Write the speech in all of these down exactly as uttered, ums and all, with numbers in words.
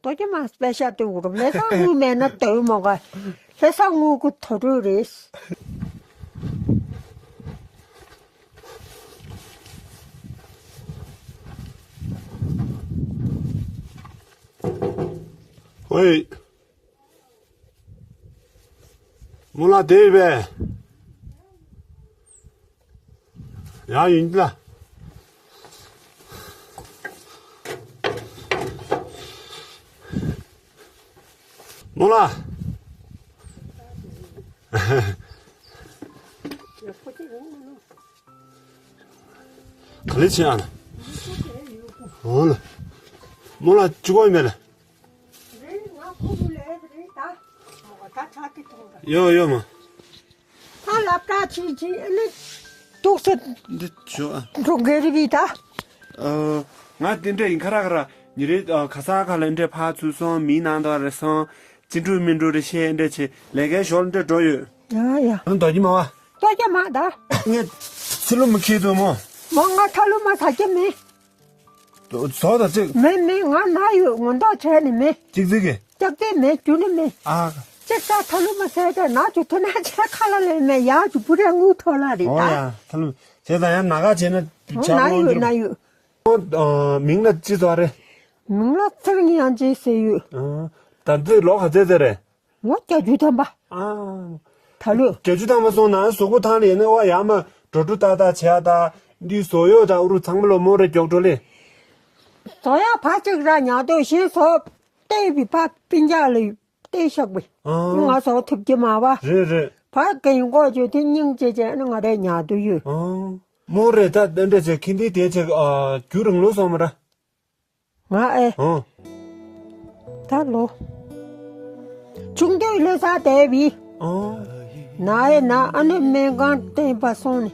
ལྟོ་ཅི་མ་པེ་ཤ་ཏུ་གུ་རུ་ལྷ་ས་དངུལ་མེད་ན་དོ་མོ་ག་ལྷ་ས་དངུལ་གུ་ཐོ་རུ་རེད། ཧོꯏ། མོ་ལ་དེ་བས། ཡང་ཡིན་ལ། མོ་ལ། ག་ལེ་ཆེ་ཨ་ལ། འོ་ལ། མོ་ལ་ཅི་གོ་མེད་ལ། ཡོ་ཡོ་མ། ད་ལབ་ཀ་ཆི་ཆི་ཨ་ནི་ཏོག་ཙམ་འདི་ཆོ་ཨ། འགྲོ་གི་རེད་པས་ད། ཨ། ང་དེ་འདྲ་ཡིན་ཁ་ར་ཁ་ར་ཉི་རེ་ཨ་ག་ས་ག་ལ་འདྲ་ཕར་ཚུར་སོང་མིའི་ནང་དུ་རེ་སོང་ཅི་འགྲོ་མི་འགྲོ་རེ་བཤད་འདྲ་བྱེད་ལས་ཀའི་ཞོར་འདྲ་འགྲོ་ཡོད། ཡ་ཡ། ཨ་ནི་ད་གི་མ་བ། ཏོག་ཙམ་མ་ད། ངས་ཚི་ལུ་མི་ཁེལ་དུ་མོ། མོ་ང་ཐ་ལུ་མ་ཟ་གི་མེད། ཟོག་དང་གཅིག་མེད་མེད་ང་ན་ཡོད་ངོ་མདོག་བྱས་ནས་མེད། གཅིག་ཙིག་གི། ལྕགས་རྟེན་མེད་རྒྱུ་ནི་མེད། ཨ། གཅིག་ས་ཐ་ལུ་མ་ཟས་ཀྱང་ན་རྒྱུ་ཐོ་ན་ཆེ་ཁ་ལ་ལས་མེད་ཡག་རྒྱུ་བུ་རེ་དངུལ་ཐོ་ལ་རེད་ཨོ་ད། ཡ་ཐ་ལུ་བྱས་ཙང་ཡང་ན་ག་བྱས་ན་ཨོ་ཆ་ན་ཡོད་ན་ཡོད། ཨོ། མིང་ལ་ཅི་ཟོ་རེད། མིང་ལ་ཚེ་རིང་དབྱངས་ཅན་ཟེར་ཡོད། ཨ། ད་འདི་ལོ་ག་ཚད་ཚད་རེད། ངོ་བརྒྱད་ཅུ་ཐམ་པ། ཨ། ད་ལོ། བརྒྱད་ཅུ་ཐམ་པ་སོང་ན་གཟུགས་པོ་ཐང་ལ་ཡིན་ན་ཨོ་ཡ་མ་འགྲོ་འགྲོ་ཏག་ཏག་བྱས་ད། འདི་བཟོ་ཡོད་ད་ཨུ་རུ་ཚང་མ་ལོ་མོ་རེ་མགྱོགས་འགྲོ་ལེ། བཟོ་ཡ་ཕ་གཅིག་ར་ཉག་དོ་ཞེས་སོ། བལྟས་པའི་ཕ་སྤུན་ཀྱག་ལ་བལྟས་ཤག་པས། ཨ། ང་བཟོ་ཐུབ་ཀྱི་མ་བ། རེད་རེད། ཕ་རྒན་གོ་ཅོ་དེ་སྙིང་རྗེ་ཅན་ང་རེ་ཉག་དོ་ཡོད། ཨ། མོ་རེ་ད་ལྟ་འདྲ་བྱས་ཁྱིམ་དེ་དེ་ཆེ་ཨ་རྒྱུ་རིང་ལོ་སོང་མ་ར། ང་ཨེ། ཨོ། ད་ལོ། ཆུང་དུས་ལྷ་ས་བསྡད་པའི། ཨོ། ན་ཨེ་ན་ཨ་ནི་སྨན་ཁང་བསྟན་པ་སོང་ནས་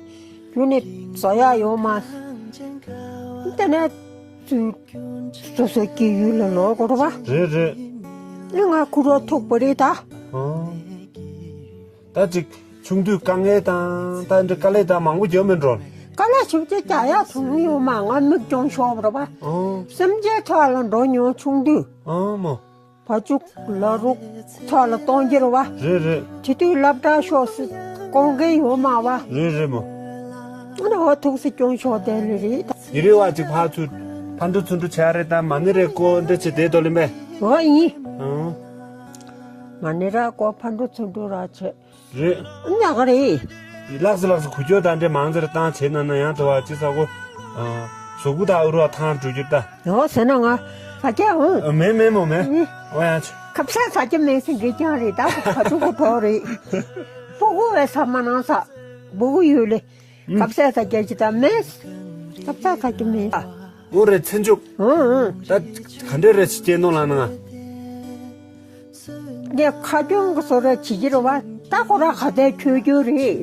རྒྱུ་ནས་བཟོ་ཡག་ཡོད་མ། དེ་ནས་ཚུར་སོ་སོའི་སྐྱེས་ཡུལ་ལ་ལོག་དགོས་རེད་པ། རེད་རེད། ཨ་ང་ཁུ་རོ་ཐུག་པ་རེད་ད། ཨོ། ད་ཅིག་ཆུང་དུས་དཀའ་ངལ་དང་ད་འདྲ་དཀའ་ལས་དང་མང་པོ་བརྒྱབ་མེད་འགྲོ། དཀའ་ལས་ཞིག་ཅིག་རྒྱག་ཡག་དུང་ཡོད་མ་ང་མིག་ཅུང་ཤོར་བ་རེད་པ། ཨོ། སེམས་ཅན་ཐོག་ལ་འགྲོ་མྱོང་ཆུང་དུས། ཨོ་མོ། བ་ཕྱུགས་ལ་རུག་ཐོག་ལ་གཏོང་རྒྱུ་རེད་པ། རེད་རེད། དེ་དུས་སློབ་གྲྭ་ཤོག་སི་སྐོང་མཁན་ཡོད་མ་བ། རེད་རེད་མོ། ཨ་ནི་འོ་ཐུག་སི་ཅུང་ཤོག་དེ་ལི་རེད། ཡི་རེ་བ་ཅིག་ཕར་ཚུར་ཕར་འགྲོ་ཚུར་འགྲོ་བྱ་རེད་ད་མ་ཎི་རེ་སྐོར་འདྲ་བྱེད་བསྡད་དོ་ལེ་མེ། འོ་ཡིན། ཨང་། མ་ཎི་ར་སྐོར་ཕར་འགྲོ་ཚུར་འགྲོ་ར་བྱེད། རེད། ཉག་ག་རེད། ལགས་སོ་ལགས་སོ་ཁུ་ཁྱོད་ད་འདྲེ་མང་ཟེར་བཏང་བྱེད་ན་ན་ཡང་དུ་བ་ཅི་ས་གོ། ཨ། གཟུགས་པོ་དག་ཨུ་རུ་བ་ཐང་འགྲོ་རྒྱུ་ད། ཡོ་ཟེར་ན་ང་ས་སྐྱ་འོང་། མེ་མེ་མོ་མེ། ཨོ་ཡང་ཆུ། ཁབ་ས་ས་སྐྱ་མེ་སེང་གེ་ཀྱང་རེད་ད་ཁ་ཐུག་གོ་ཐོག་རེད། སྤུ་གུ་བས་ས་མ་ནང་ས་སྤུ་གུ་ཡོད་ལེ། ཁབ་ས་ས་སྐྱ་ཅི་ད་མེ། ཁབ་ས་ས་སྐྱ་མེ། ཨོ་རེད་ཚེ་མཇུག་ཨང་ཨང་། ད་ག་འདྲེ་རེད་ཅི་སྐྱེས་ནོ་ལ་ན་ང་། ངས་ཁ་སྐྱོང་གི་བཟོ་ར་བྱེད་ཀྱི་རེད་བ། ད་ཁོ་ར་ག་དེ་ཁྱོད་རྒྱུ་རེད།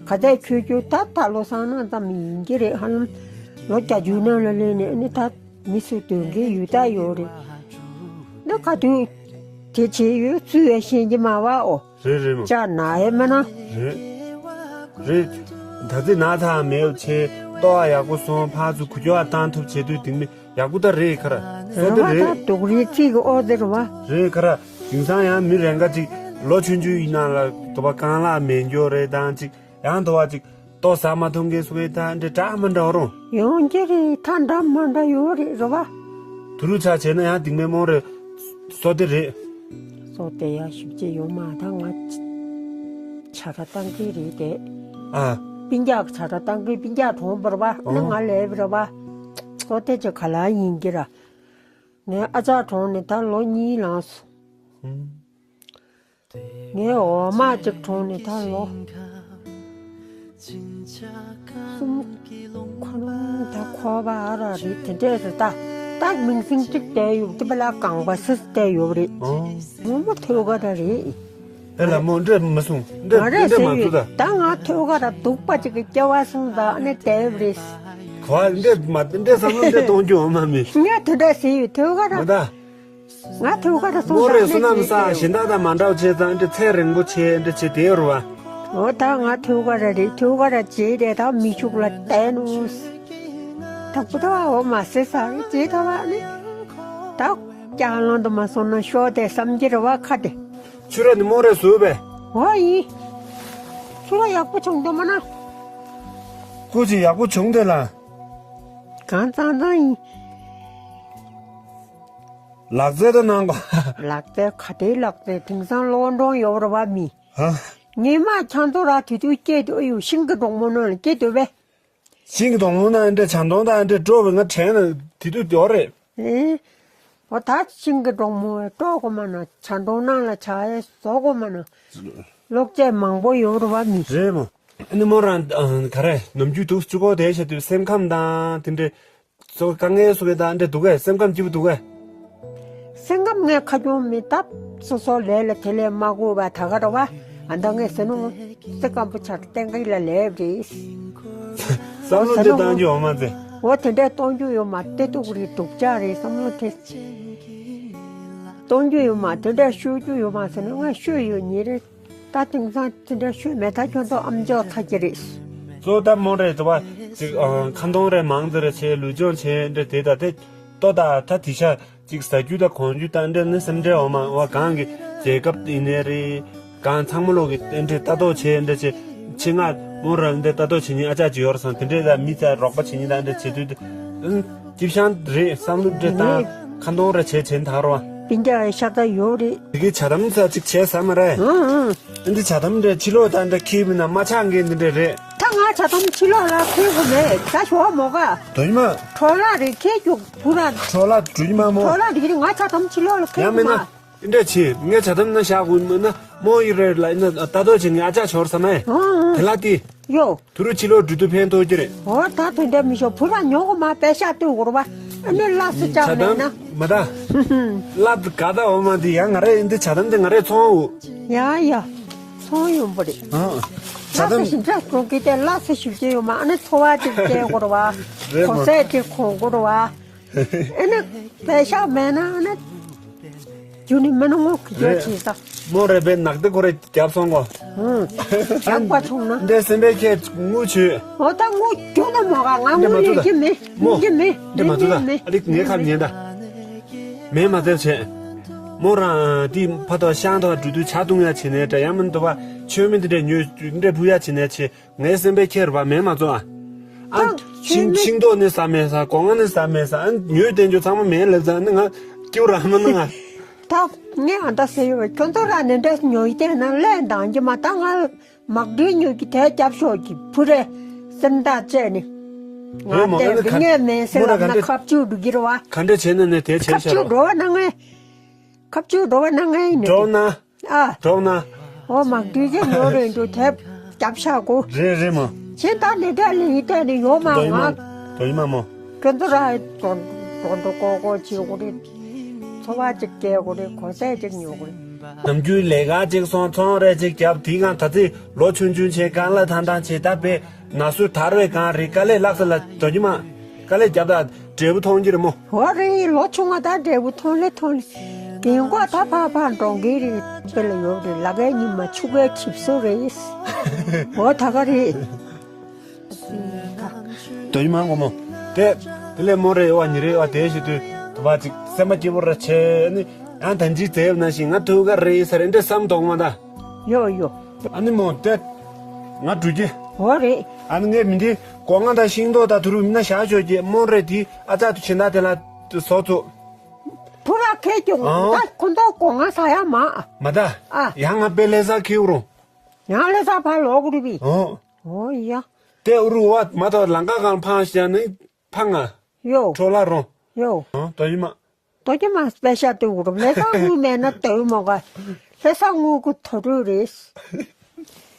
ག་དེ་ཁྱོད་རྒྱུ་ད་ད་ལོ་སང་ན་ཙམ་ཡིན་གྱི་རེད་ཧ་ལམ། ལོ་བརྒྱད་ཅུ་ནང་ལ་སླེབས་ནས་ནི་ད་མི་སུ་དོན་གྱི་ཡུལ་ད་ཡོད་རེད། ནི་ག་དུས་དེ་བྱས་ཡོད་ཚུལ་བས་ཤེས་ཀྱི་མ་བ་ཨོ། རེད་རེད་མོ། ཅག་ན་ཡས་མ་ན། རེད། རེད། ད་ཚེ་ན་ཐང་མེད་ཆེ་ལྟོ་བ་ཡག་པོ་སོང་ཕར་ཚུར་ཁུ་ཁྱོ་བ་བཏང་ཐུབ་བྱེད་དུས་དེང་མི། ཡག་པོ་ད་རེད་ཁ་ར། སོ་དེ་རེད། ད་སྡུག་རེད་ཚིག་གི་ཨོ་དེ་རེད་བ། རེད་ཁ་ར། དེང་སང་ཡང་མི་རེ་འགའ་ཅིག་ལོ་ཆུང་ཆུང་ཡིན་ན་ལ་དོ་བ་རྐང་ལག་མེད་འགྱོ་རེད་དང་ཅིག་ཡང་དོ་བ་ཅིག་ལྟོ་ཟ་མ་ཐུབ་མཁན་སུ་རེད་ད་འདྲེ་འདྲ་མ་འདྲ་བ་རུང་། ཡོང་གི་རེད་ད་འདྲ་མ་འདྲ་ཡོད་རེད་རེད་བ། དུ་རུ་ཆ་བྱས་ན་ཡང་དེང་མེད་མོ་རེད། སོ་དེ་རེད། སོ་དེ་ཡང་ཞིབ་ཅེ་ཡོད་མ་ད་ང་། ཆ་ར་བཏང་གི་རེད་དེ། ཨ། སྤུན་ཀྱག་ཆ་ར་བཏང་གི་སྤུན་ཀྱག་གྲོངས་པར་བ་ནི་ང་ལས་པར་བ། ཨོ་དེ་ཅི་ག་ལ་ཡིན་གྱི་ར། ངའི་ཨ་ཅག་གྲོངས་ནས་ད་ལོ་གཉིས་ལངས་སོང་། ངའི་འོག་མ་ཅིག་གྲོངས་ནས་ད་ལོ། གསུམ། ཁོ་རང་ད་ཁོ་བ་ཨ་ར་རེད་དེ་འདྲས་རེད་ད། ད་མིང་སྲིང་གཅིག་བསྡད་ཡོད་དེ་པ་ལ་གངས་པ་སིས་བསྡད་ཡོད་རེད། ཨོ། ངོ་མ་ཐོས་ག་ར་རེད། ཨེ་ལ་མོ་འདྲེ་མ་སོང་འདྲེ་ང་རེ་འདྲེ་ཟེར་མ་ཡོད་ཚུ་ད། ད་ང་ཐོས་ག་ར་སྡུག་པ་ཅིག་གི་སྐྱེ་བ་སོང་ད་ཨ་ནི་དེབ་རེད། ག་བ་འདྲེ་མ་འདྲེ་བསམ་བློ་འདྲེ་གཏོང་རྒྱུ་འོ་མ་མི། ངས་དེ་འདྲ་ཟེར་ཡོད་ཐོས་ག་ར། མ་ད། ང་ཐོས་ག་ར་སོང་མོ་ད་རེ་ཨ་སོ་ནི་ནམ་ས་ཟེར་གཞན་དག་དང་མ་འདྲ་བ་བྱས་ཙང་འདྲེ་ཚད་རིང་པོ་བྱས་འདྲེ་བྱས་དེ་རུ་བ། འོ་ད་ང་ཐོས་ག་ར་རེད་ཐོས་ག་ར་བྱས་རེད་ད་མི་ཤུགས་ལ་བསྟན་ནོ། ད་པུ་ད་འོ་མ་ཟེར་ས་རེད་བྱས་ད་བ་ནི། ད། ལྕགས་ལང་དུ་མ་སོང་ན་ཤོག་དེ་བསམ་གྱི་རེད་བ་ཁ་དེ། ཆུ་ར་ནི་མོ་རེ་བཟོས་པས། འོ་ཡིན། ཆུ་ར་ཡག་པོ་བྱུང་འདུག་མ་ན། སྐུ་མཁྱེན་ཡག་པོ་བྱུང་དེ་ལ། གང་ཙང་ཙང་ཡིན། ལག་རྩལ་དུ་གནང་གོ། ལག་རྩལ་ག་དེའི་ལག་རྩལ། དེང་སང་གློག་འདྲོང་ཡོད་རེད་བ་མི། ཧ། ངས་མ་ཆང་ཐོག་ར་དེ་དུས་སྐྱེས་དུས་ཨ་ཡོ་ཤིང་གི་སྒྲོག་མོ་ནང་ལ་སྐྱེས་དུས་བས། ཤིང་གི་སྒྲོག་མོ་ནང་འདྲ་ཆང་འདོང་དང་འདྲ་འགྲོ་བའི་ང་དྲན་ན་དེ་དུས་དེ་རེད། ཨེ། འོ་ད་ཤིང་གི་སྒྲོག་མོ་བས་འགྲོ་གོ་མ་ན་ཆང་འདོང་ནང་ལ་ཆ་ཡས་བཟོ་གོ་མ་ན། ལོག་ཅེས་མང་པོ་ཡོད་རེད་བ་མི། རེད་མོ། ཨ་ནི་མོ་རང་ག་རེ་ནམ་རྒྱུན་དུ་ཆུ་ཁོག་དེ་བྱེད་དུས་སེམས་ཁམས་དང་དེ་འདྲའི། སོ་དཀའ་ངལ་སོ་གེ་དང་འདྲ་འདུག་གས། སེམས་ཁམས་སྐྱིད་པོ་འདུག་གས། སེམས་ཁམས་ངས་ཁ་སྐྱོང་མི་སྟབས་སོ་སོ་ལས་ལ་དེ་ལས་མ་དགོས་པ་ད་ག་ར་བ། ཨ་ད་ངས་ཟེར་ནོ། སེམས་ཁམས་པོ་ཆགས་གཏན་འཁེལ་ལ་ལས་རེད། བསམ་བློ་འདི་གཏོང་རྒྱུ་ཡོད་མ་ཚེ། འོ་དེ་འདྲས་གཏོང་རྒྱུ་ཡོད་མ་རེད། སྡུག་རེད། སྡུག་ཅག་རེད། བསམ་བློ་དེ། གཏོང་རྒྱུ་ཡོད་མ་དེ་འདྲས་ཤོད་རྒྱུ་ཡོད་མ་ཟེར་ནོ། ངས་ཤོད་ཡོད་ཉེ་རེད། ད་དེང་སང་དེ་འདྲ་ཤོད་མེད། ད་ཁྱོད་ཚོ་ཨམ་ཅོག་ཚ་གི་རེད། གཙོ་ད་མོ་རེད་དོ་བ། ཅིག་ཨ་ཁ་འདོན་རེ་མང་ཙེ་རེ་བྱས། ལུས་སྦྱོང་བྱས་འདྲ་དེ་ད་དེ་ལྟོ་ད་ད་དེ་ཤ་ཅིག་ཟ་རྒྱུ་ད་གོན་རྒྱུ་ད་འདྲ་ནི་སེམས་ཁྲལ་འོ་མ་བ། གང་གི་རྒྱལ་ཁབ་ཡིན་ནའི་རེད། གང་ཚང་མ་ལོག་གི་དེ་འདྲ་ལྟ་རྟོག་བྱས་འདྲ་བྱས། ཆེད་མངགས་མོ་ར་འདྲ་ལྟ་རྟོག་བྱེད་མཁན་ཨ་ཅག་ཅིག་ཡོད་རེད་བསམ། དེ་འདྲ་ད་མི་ཚ་རོགས་པ་བྱེད་མཁན་ད་འདྲ་བྱེད་དུས་དེ། སྐྱིད་ཤང་རེད། བསམ་བློ་འདྲ་བཏང་། ཁ་འདོན་རེ་བྱས་བྱས་ད་རོ། སྤུན་ཀྱག་ཤ་ཚ་ཡོད་རེད། དེ་གི་ཇ་དམ་ཚ་ཅིག་བྱས་ཟ་མ་རེད། ཨང་ཨང་། འདི་ཇ་དམ་འདྲ་ཕྱི་ལོགས་ད་འདྲ་ཁྱེར་མིན་ན་མ་ཆག་མཁན་འདི་འདྲ་རེད། ད་ང་ཇ་དམ་ཕྱི་ལོགས་ལ་ཁྱེར་གོ་མེད། ད་ཞོག་མོ་ག་དོན་མ། གྲོ་ལ་རེ་ཁྱེར་རྒྱུ་བུ་ར། གྲོ་ལ་འགྲུལ་མ་མོ། གྲོ་ལ་རེ་རེ་ང་ཇ་དམ་ཕྱི་ལོགས་ལ་ཁྱེར་ཡང་གོ་མེད་ན། མ། འདི་འདྲ་བྱེད། ངས་ཇ་དམ་ན་བཞག་དགོས་མིན་ན་མོ་ཡི་རེད་ལ་ཡིན་ན་ལྟ་རྟོག་བྱེད་མཁན་ཨ་ཅག་ཆོར་ས་མ་ཡིན། ཨང་ཨང་། དེ་ལ་དེ། ཡོ། དུ་རུ་ཕྱི་ལོགས་འགྲོ་དུས་ཕན་ཐོགས་ཀྱི་རེད། འོ་ད་དེ་འདྲ་མི་ཤོག་བུ་ར་ཉོ་གོ་མ་པེ་ཤ་སྟོན་གོ་ར་བ། ཨ་ནི་ལ་སི་ཇ་ཅག་མེད་ན། དམ་མ་ད། ལ་དུ་ག་ད་འོ་མ་དེ་ཡང་ང་རེ་འདི་ཇ་དམ་དེ་ང་རེ་ཚོང་འོ། ཡ་ཡ། ཚོང་ཡོང་པ་རེད། ཨ། ཇ་ལ་སི་དམ་ཞིམ་ཅག་གོ་གི་དེ་ལ་སི་ཞིབ་ཅེ་ཡོད་མ། ཨ་ནི་ཚོ་བ་ཅིག་སྟེ་གོ་ར་བ། རེད་གོ་མ། ཟས་ཅིག་གོ་གོ་ར་བ། ཨེ་ནི་པེ་ཤ་མེད་ན་ཨ་ནི་རྒྱུ་ནི་མི་ནི་ངོ་གི་རྒྱུ་རེད། བྱེད་ས། མོ་རེད་པས་ནག་དེ་ཁོ་རེ་རྒྱབ་སོང་གོ། ཧུང་། རྒྱབ་པ་ཆུང་ན། འདྲེ་སེམས་པའི་ཁྱེད་དངུལ་བྱོས། འོ་ད་དངུལ་རྒྱུ་ན་མོ་ག་ང་དངུལ་ལེན་གྱི་མེད། མོ། ལེན་གྱི་མེད། འདྲེ་མ་ལེན་ཐུ་ད་གྱི་མེད། ཨ་ལིག་ངའི་ཁ་ཉན་ད། མེད་མ་ཐེབས་བྱས། མོ་རང་དེ་ཕ་ཐོག་ཤང་ཐོག་འགྲོ་དུས་ཇ་བཏུང་ཡ་བྱེད་ནས་འདྲ་ཡང་མིན་འདུག་བ། མཆོད་མེ་འདི་འདྲ་ཉོས་འདྲ་ཕུ་ཡ་བྱེད་ནས་བྱེད། ངའི་སེམས་པའི་ཁྱེར་བ་མེད་མ་བཙོང་ཨ། ཨ་ད་ཤིང་ཤིང་ཏོག་ནི་ཟ་མེད་ས། སྒོ་ང་ནི་ཟ་མེད་ས། ཨ་ཉོས་བསྟན་རྒྱུ་ཚང་མ་མེད་ལབ་ཙང་ནི་ང་སྐྱུར་ར་མ་ནི་ང་། ད་ངས་ཨ་ད་ཟེར་ཡོད། ཁྱོད་ཚོ་ར་ནི་འདྲ་ཉོས་བསྟན་ན་ལས་འདང་གི་མ། ད་ང་མག་འདྲུད་ཉོས་ཀྱི་དེ་རྒྱབ་ཤོག་གི་བུ་རེ་སེམས་ཐག་བཅད་ནི། ང་རེད་མོ། ཨ་དེ་ནི་ག་ངས་མེད་ཟེར་མོ་ར་ལབ་ག་ན་འདྲ་ཁ་བཅུག་འགྲོ་གི་རེད་བ། ག་འདྲ་བྱས་ན་ནི་དེ་བྱས་ཁ་ཤག་བཅུག་རོ། འགྲོ་བ་ན་ངས། ཁ་བཅུག་འགྲོ་བ་ན་ངས་ནི། འགྲོ་ན། ཨ། གྲོགས་ན། འོ་མ་དུས་ཚོད་ཉོ་རེ་འདུག་དེབ་རྒྱབ་ཤག་གོ། རེད་རེད་མོ། ཁྱེད་ད་ནི་འདྲ་ལི་ཡི་ཏན་ནི་ཡོད་མ། དོ་ཡི་མ། ང་། དོ་ཡི་མ་མོ། ཁྱོད་ཚོ་ར་དོན་དོན་དུ་ཀོ་ཀོ་བྱེད་དགོས་རེད། འཚོ་བ་ཅིག་སྐྱེལ་དགོས་རེད། གོ་ས་ཅིག་ཉོ་དགོས་རེད། ནམ་རྒྱུན་ལས་ཀ་ཅིག་སོང་ཚོང་རེ་ཅིག་རྒྱབ་དེའི་སྒང་ད་ཚེ་ལོ་ཆུང་ཆུང་བྱས་རྐང་ལག་ཐང་ཐང་བྱས་ད་བས་ན་ཚོད་དར་བའི་སྒང་རེད། དཀའ་ལས་ལགས་ས་ལ་དོ་ཡི་མ། དཀའ་ལས་རྒྱབ་ད། འབྲས་བུ་མཐོང་གི་རེད་མོ། འོ་རེད། ལོ་ཆུང་བ་དང་འབྲས་བུ་མཐོང་ལེ་མཐོང་ལེ། རྒན་གོག་ད་ཕར་ཕར་འགྲོ་གི་རེད། དཔེ་ལ་ཡོད་རེད། ལ་ཀའི་ཉི་མ་ཆུ་ཁའི་གྲིབ་སོ་རེད། འོ་ད་ག་རེད། དོ་ཡི་མ་གོ་མོ། དེ་དེ་ལས་མོ་རེ་བ་ཉི་རེ་བ་དེ་ཞིག་དུས་དུ་བ་ཅིག་སེམས་པ་སྐྱིད་པོ་ར་ཆེ་ནི། ཡང་ད་ཅིག་བཙལ་ན་ཞིག་ང་ཐུག་ག་རེད་ས་རེད་འདྲ་བསམ་དོག་མ་ད། ཡོ་ཡོ། ཨ་ནི་མོ་དེ། ང་འགྲོ་གི། འོ་རེད། ཨ་ནི་ངས་མི་འདི་སྒོ་ང་དང་ཤིང་ཏོག་དང་དུ་རུ་མི་ན་བཞག་ཆོག་གི། མོ་རེད་དེ་ཨ་ཙག་ཏུ་བྱེད་ན་དེ་ལ་བཟོ་ཚུགས། བུ་ར་ཁེ་ཀྱོ། ཨང་། ད་ཁོ་ཚོ་སྒོ་ང་ས་ཡ་མ། མ་ད། ཨ། ཡང་ང་པེ་ལེ་ས་ཁེའུ་རུང་། ཡང་ལེ་ས་ཕ་ལོག་རུ་བི། ཨོ། ཨོ་ཡ། དེ་ཨུ་རུ་བ་མ་ད་ལང་ཀ་གང་འཕང་ཤ་ནི་ཕ་ང་། ཡོ། ཁྲོ་ལ་རུང་། ཡོ། ཨང་། དོ་ཡི་མ། དོ་ཀྱི་མ་པེ་ཤ་ཏེ་འུར་ལྷ་ས་དངུལ་མེད་ན་དོ་མོ་ག་ལྷ་ས་དངུལ་གུ་དོ་རུ་རེད།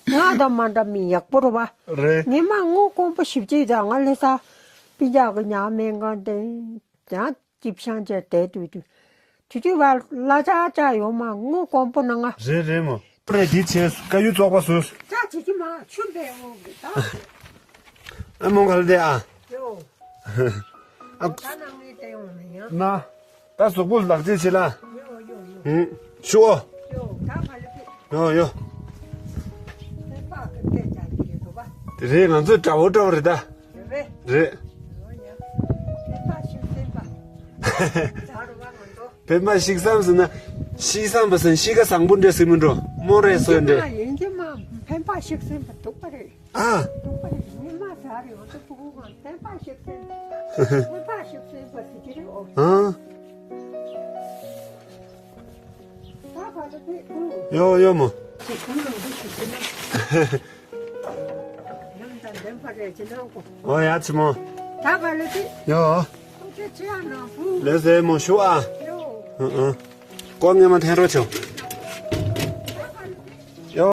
ང་དང་མ་འདྲ་མི་ཡག་པོ་རུ་བ། རེད། ངས་མ་དངུལ་དཀོན་པོ་ཞིབ་ཅིག་དང་ང་ལྷ་ས་པི་ཇག་གི་ཉག་མེད་གང་དེ་ཡང་ཅིབ་ཤང་ཅེ་དེ་དུས་དུས་དུས་དུས་བ་ལ་ཅག་ཅག་ཡོད་མ་དངུལ་དཀོན་པོ་ན་ང་། རེད་རེད་མོ། རེད་འདི་བྱས་དཀའ་ཡུལ་བཙོག་པ་བཟོས། ཅག་ཅིག་ཅི་མ་ཆུ་འབེལ་འོང་གི་ད། ཨ་མོ་ག་ལ་དེ་ཨ། ཡོ། ཨ། ད་ནང་ངས་བལྟས་ཡོང་ན་ཡང་། ན། ད་གཟུགས་པོ་ལག་རྗེས་བྱེད་ལ། ཡོ་ཡོ་ཡོ། ཧུམ། ཤུ་ཨོ། ཡོ། ད་ག་ལ་ཕེབས། ཡོ་ཡོ། ཕེབས་པ་གི་ཕེབས་ཀྱང་གི་རེད་འདུག་པ། དེ་རེད། ང་ཚོ་དགྲ་བོ་འདྲ་བོ་རེད་ད། རེད། རེད། ཡོ་ཡ། ཕེབས་པ་ཤིང་ཕེབས་པ། ཛ་རུ་བ་ང་ཚོ། ཕན་པ་ཞིག་བསམ་ཟེར་ན། ཤི་བསམ་པ་ཟེར་ན་ཤི་ཁ་བཟང་པོ་འདྲ་ཟེར་མི་འགྲོ། རྨོངས་རེད་སོ་འདྲ། ཡིན་གྱི་མ་ཡིན་གྱི་མ་ཕན་པ་ཞིག་སེམས་པ་སྡུག་པ་རེད། ཨ། སྡུག་པ་རེད། ཉི་མ་ཟ་རེད། འོ་ཚོ་ཕྲུ་གུ་གང་ཕན་པ་ཞིག་སེམས་པ་ཕན་པ་ཞིག་སེམས་པ་ཟེར་གྱི་རེད། འོ། ཨ། ད་ག་ལ་དེ་ཨུ། ཡོ་ཡོ་མོ། ཞིག་ཁུངས་ལ་འདུག་ཞིག་གི་ན། ཡང་དང་ལྡན་པ་རེད་ཅེས་ནོ་གོ། ཨོ་ཡ་ཆི་མོ། ད་ག་ལ་དེ། ཡོ། ཁོང་ཚོས་ཅི་ཡང་ནང་བུ། ལེ་ཟེ་མོ་ཤུ་ཨ། ཡོ། ཨ་ཨ། ཀོ་ངེ་མ་འཐེན་རོགས་བྱོས།